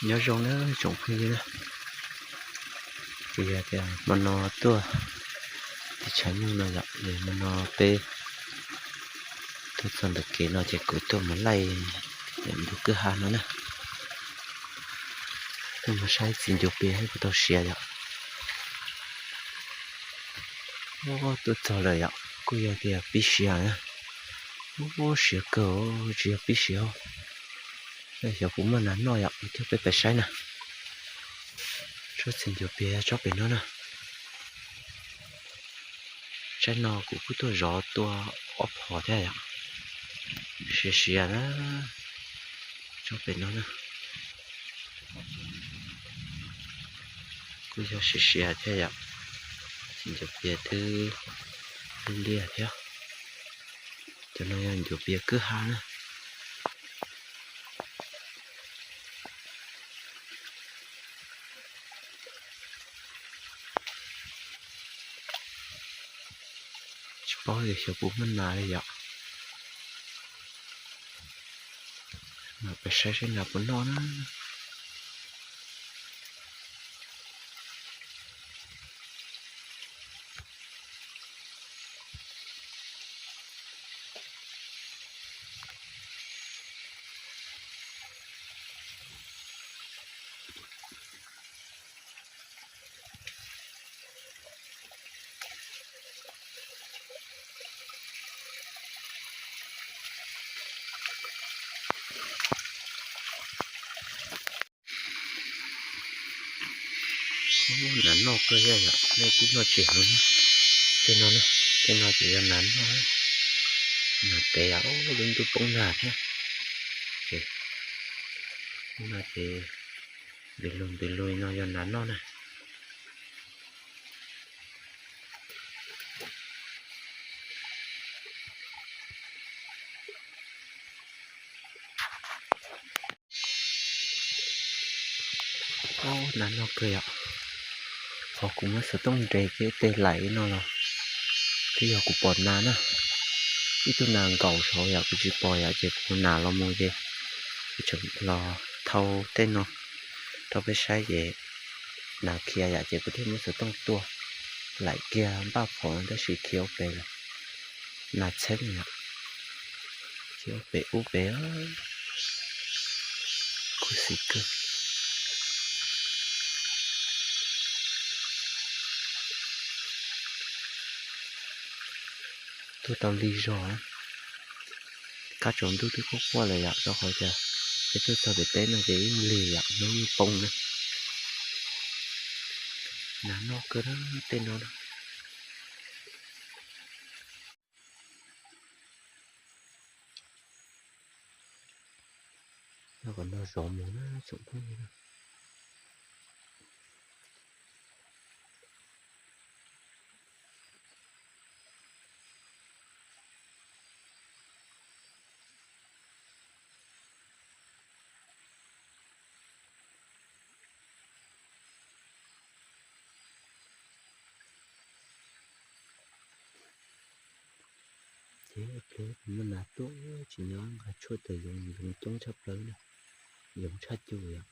Nyob zoo na tsoom phooj ywg na, kuv yog tias hmo no tuaj teb chaws nyuj no yom, es hmo no peb tuaj txog ntawm kev no ces kuv tuaj mus laij ntug kwj ha no na, tuaj mus saib txiv ncuav pias puas tau siav yom. Tuaj txog lawm yom, kuj yog tias pib siav na, siav kawg tsis yog pib siav. Xyov puas muaj nas noj yom, thiab peb pais saib na. Tsob txiv ncuav pias tsob pem no na. Tsaib no kuv kuj tuaj zov tua ob phom thiab yom. Siav siav na, tsob pem no na. Kuj yog siav siav thiab yom, txiv ncuav pias twb liaj liaj thiab. Cov no yog ncuav pias kwj ha na. Tsis paub xyov puas muaj nas li yom. Mam pais saib saib nas puas noj na. Nas noj kawg thiab yom, nej kuj noj tsis heev. Tej no, tej no ces yog nas noj, nas tev os, lub ntuj poob nag thiab. Ces no ces npis lug npis lug no yog nas noj na. Nas noj kawg yom. Qhov kuv muab xov tooj nres ces tej laim no los twb yog kuv pom nas na. Ib tug nas nkaum saud yom, kuv tsis pom yom, ces kuv nas los mus ces kuv tseem los thau tej no rau peb saib ces nas khiav yom, ces kuv thiaj muab xov tooj tua. Laim kiag npaj phom tab sis khiav ua pem lawm. Nas txheeb yom, khiav ua pem ub pem. Khuv xim kawg. Tuaj tau lig zog, kab tsaus ntuj twb quaj quaj lawm yom, rau qhov tias peb tuaj txog pem teb no ces ib lig yom, hnub yeej poob na. Nas noj kawg tej no na. Nyob kom nrog zov mus na tsoom phooj ywg. Ces ua dleb kuv muaj nas tuaj tsis nyob nqa tshuaj tawm yoov, yoov coob tshaj plaws na, yoov tshaj cuj yom.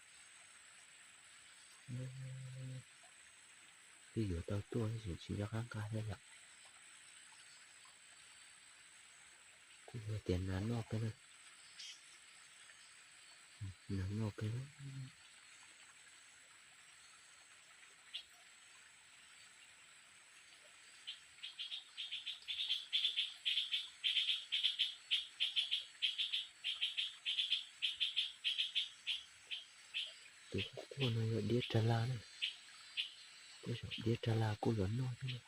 Twb yuav tau tuaj tab sis tsis nco qab nqa thiab yom. Kuj yog tias nas noj kawg na, nas noj kawg. Tus quaj no yog diab rag la na, diab rag la kuj los noj thiab na.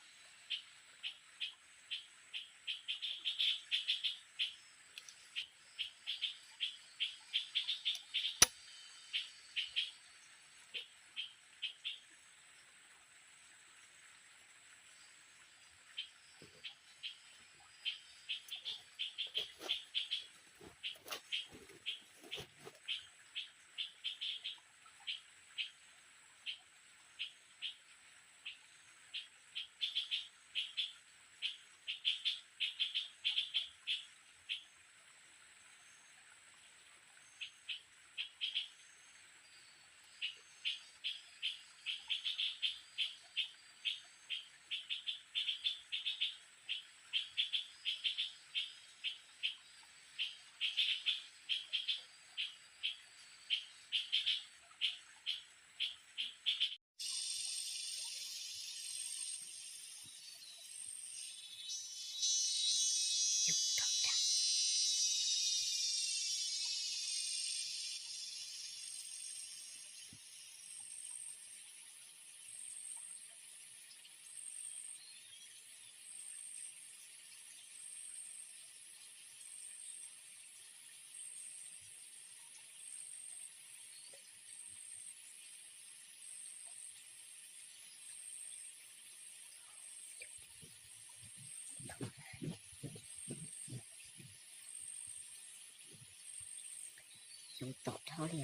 ntoo tom dhau li.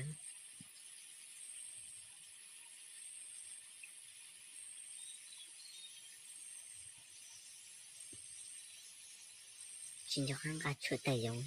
Tsis nco qab nqa tshuaj tag yoov.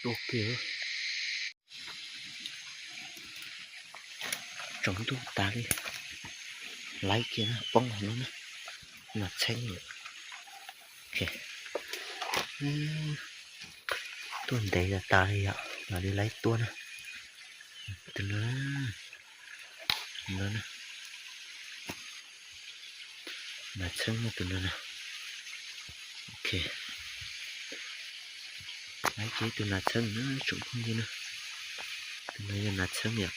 Tuaj kiag, tsaus ntuj tas li. Laiv kiag na, poob hauv no na. Nas txheeb lawm. Tuaj ntev tas tas li yom, mam li laiv tuaj na. Tus no, no na. Nas txheeb no, tus no na. Ok, laiv kiag ib tug nas txheeb na tsoom phooj ywg na. Tus no yog nas txheeb yom.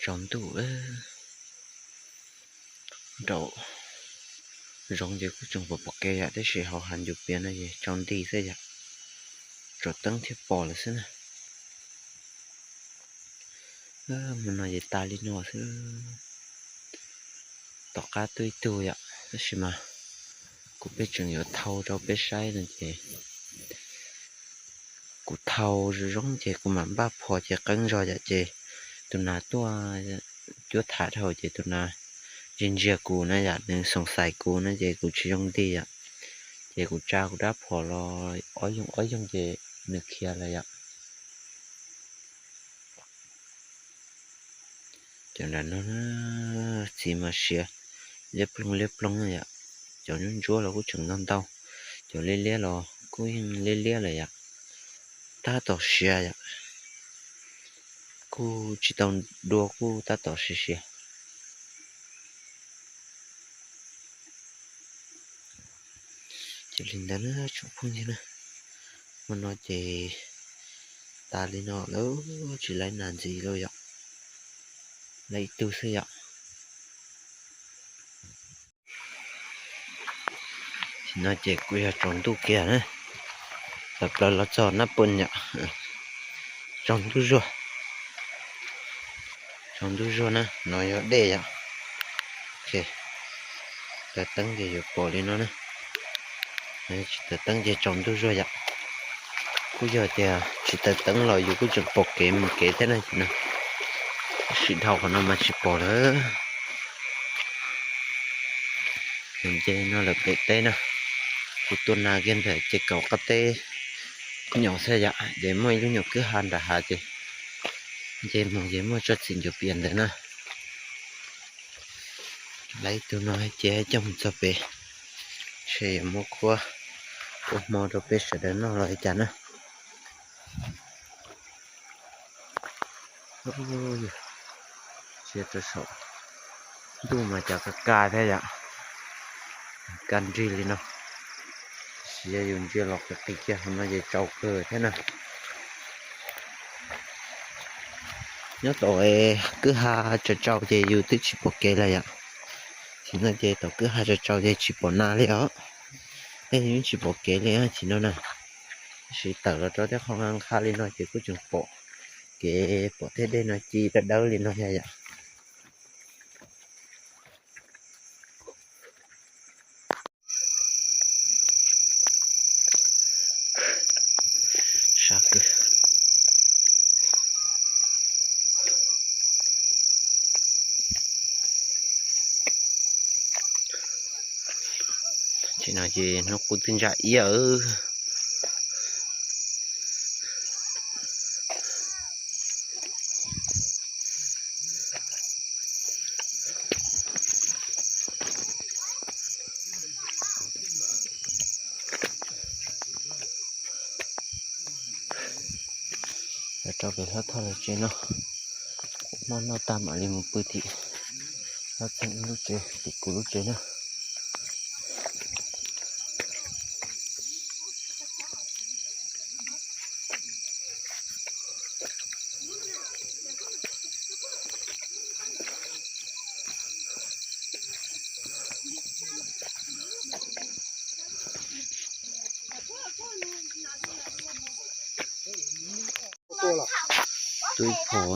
Tsaus ntuj, nraum zoov ces kuj tseem pom pom kev yom, tab sis hauv hav ncuav pias no ces tsaus nti xwb yom, tsaus teeb thiaj pom lawm xwb na. Hmo no ces tas li no xwb. Tom qab tuaj ib tug yom, tab sis mas kuv pheej tseem yuav thau rau peb saib no ces kuv thau zoo zoo ces kuv mam npaj phom ces qeeb zog yom, ces tus nas tuaj cuab tham dhau ces tus nas ntsia ntsia kuv na yom, nws xoom xais kuv na ces kuv tsis zoo nti yom, ces kuv tsa kuv rab phom los ob yoog ob yoog ces nws khiav lawm yom. Cov nram no txiv mas siav liab ploog liab ploog yom, cov ntsuab ntsuab los kuj tseem ntau ntau, cov liab liab los kuj yeej liab liab lawm yom, tab tom siav yom, kuj tsis tau dua kuj tab tom siav siav. Ces li ntawd na tsoom phooj ywg na, hmo no ces tas li no lawm, tsis laiv nas ntxiv lawm yom, laiv ib tug xwb yom. Tam no ces kuj yog tsaus ntuj kiag na, tawm plaws los txog Nab Pw yom, tsaus ntuj zuag, tsaus ntuj zuag na, no yog dej yom. Taws teeb ces yuav pom li no na, tsis taws teeb ces tsaus ntuj zuag yom. Kuj yog tias tsis taws teeb los yus kuj tseem pom kev mus kev thiab na no, tab sis dhau qhov no mas tsis pom lawm. Nce no lawm pem teb na, kuv tua nas kiag ntawm ces kaum qab teb nyuam xwb yom, ces muaj ib lub nyuam kwj ha nram hav ces nce mus ces muaj tsob txiv ncuav pias ntawd na. Laiv ib tug no ces coj mus txog pem, ntshe yuav muab kua ua hmo rau peb sawv daws noj los li cas na. Tsiab rau saum ntuj mas cas ka ka thiab yom, ka nrig li no. Tab sis yog yus ntsia los qis qis kiag hauv no ces tsaus kawg thiab na. Nyob tom kwj ha tsaus tsaus ces yus twb tsis pom kev lawm yom. Tam no ces tom kwj ha tsaus tsaus ces tsis pom nas li os, yeej tsis pom kev li tam no na. Tab sis tawm los rau tej qhov nqa nqha li no ces kuj tseem pom kev pom tej dej no ci dawb dawb li no thiab yom. Sab kawg. Tam no ces hnub qub twb ntsa iab. Rau pem hlob Thoj lawv tsev no, hmo no tag mam li mus pw tim hlob Txheej lub tsev, tim kuv lub tsev na. Tub phom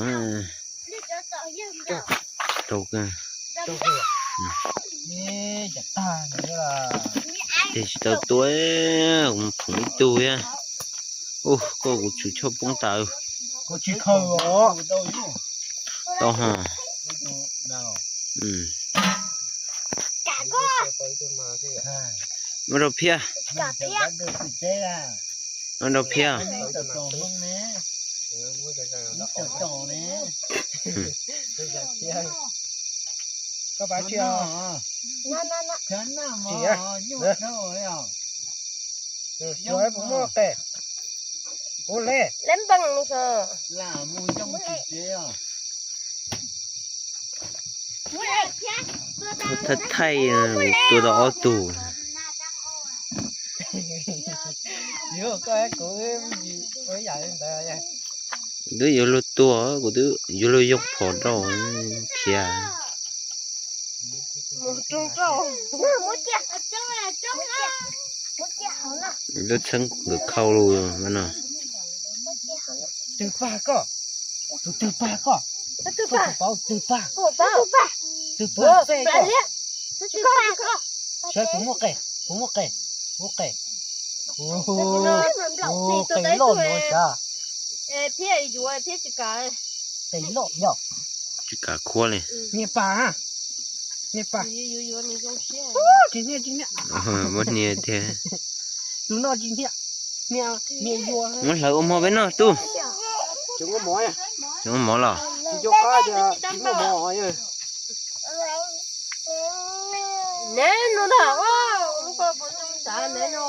rau kawg. Ces tsis tau tua, kuv mus phoom ib tug thiab. Ua koj kuv tshwm choj poob tas. Tau ho. Muab rau phiab. Muab rau phiab. Thaij thaij, tua tau ob tug. Twb yuav luag tua, kuv twb yuav luag yoo phom rau khiav. Lub txheeb nkawd khau lus no. Twg pag koj? Tus twg pag koj? Koj twg pag? Twg pag xej koj? Saib kuv muab qe, kuv muab qe, muab qe. Qe loj no sav. Qe loj yog. Tsis kav khuab li. Niag pag, niag pag. Tsis hnia, tsis hnia. Muab hnia tiag. Tus no tsis hnia. Hnia, hnia yuav. Muab hlawv ua mov peb noj tub. Tsis muaj mov los? Nev no na, lub ko puas zoo sav nev no?